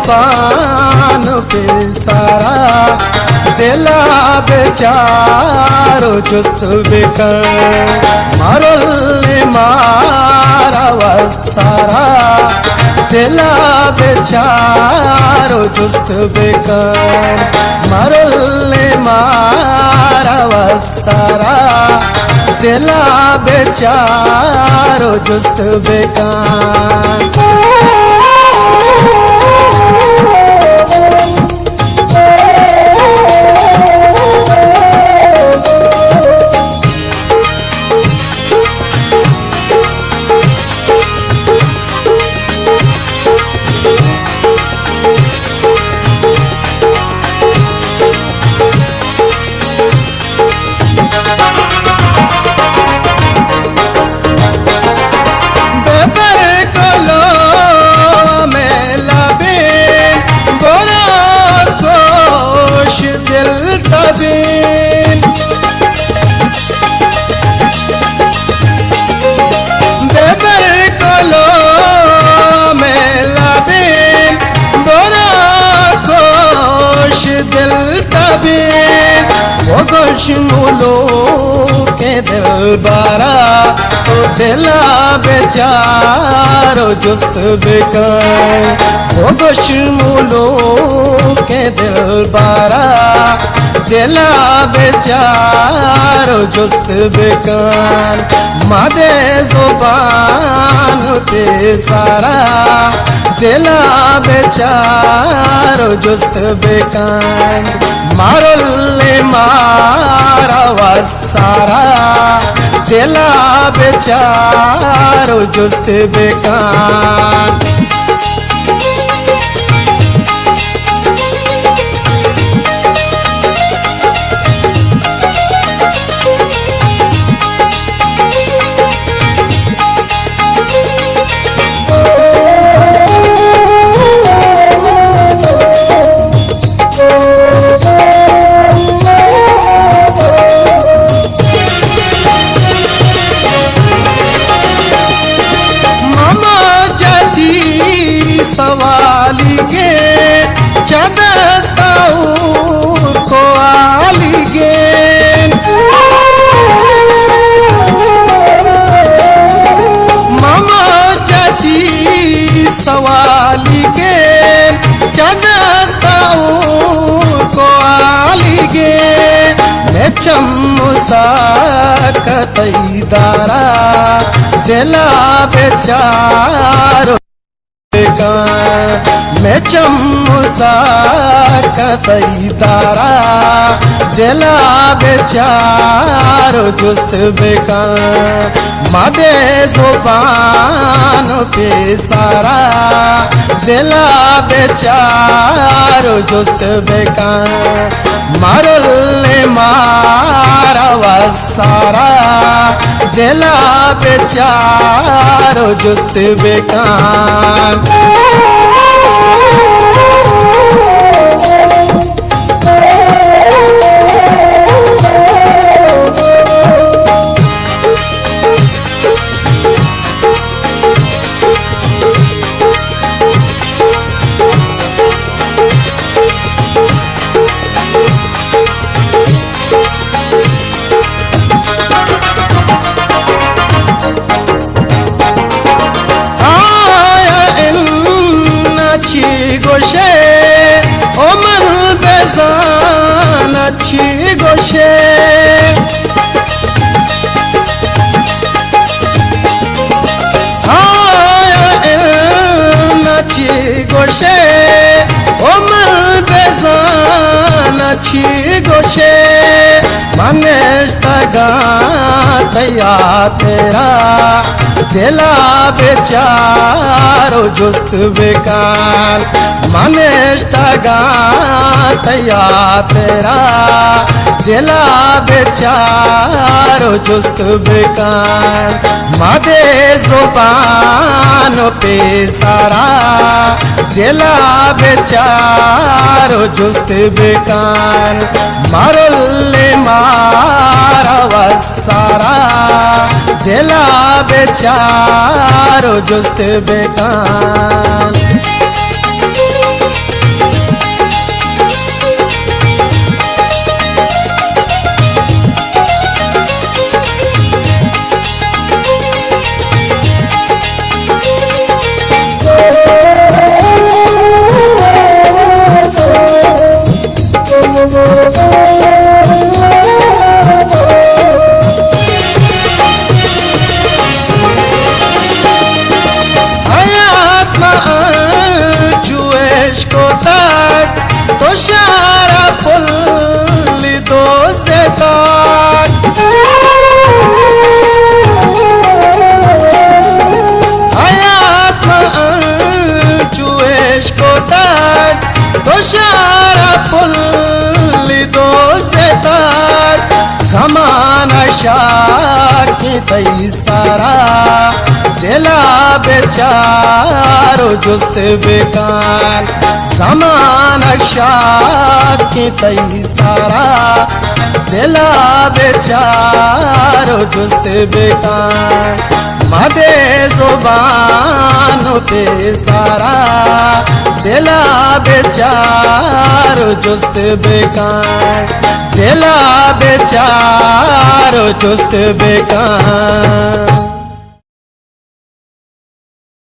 پان پیسارا، دلا بچار و جست بکن، مرل مارا وسارا، دلا بچار و جست بکن، مرل مارا وسارا، دلا بچار و جست بکن۔ ببر کلو میں لبیں، برا کوش دل تبیں۔ ببر کلو میں لبیں، برا کوش دل تبیں، بگوش ملوک دلبرا، تو دلا بچار و جست بکن، بگوش ملوک دلبرا، دلا بچار و جست بکن، مدے زبان پیسارا، دلا بچار و جست بکن، مرل مارا وسارا، دلا بچار و جست بکن۔ ماما جتی سوالی کے چدستاؤ کو آلی گین۔ ماما جتی سوالی کے چدستاؤ کو آلی گین۔ میں چم سکتئی دارا دلا بچار بکن، میں چم سکتئی دارا دلا بچار و جست بکن، مدے زبان پیسارا دلا بچار و جست بکن۔ مرل مارا وسارا دلا بچار و جست بکن۔ آیا اناں چی گوشے، او من بزاناں چی گوشے۔ آیا اناں چی گوشے، او من بزاناں چی گوشے۔ من نشتگاں تئی ہاترا، دلا بچار و جست بکن۔ من نشتگاں تئی ہاترا، دلا بچار و جست بکن۔ مدے زبان پیسارا، دلا بچار و جست بکن۔ مرل مارا وسارا، دلا بچار و جست بکن۔ کہ تئی سارا، دلا بچار و جست بکن۔ زمانگ شاک کہ تئی سارا، دلا بچار و جست بکن۔ مدے زبان و پیسارا، دلا بچار و جست بکن۔ دلا بچار و جست بکن۔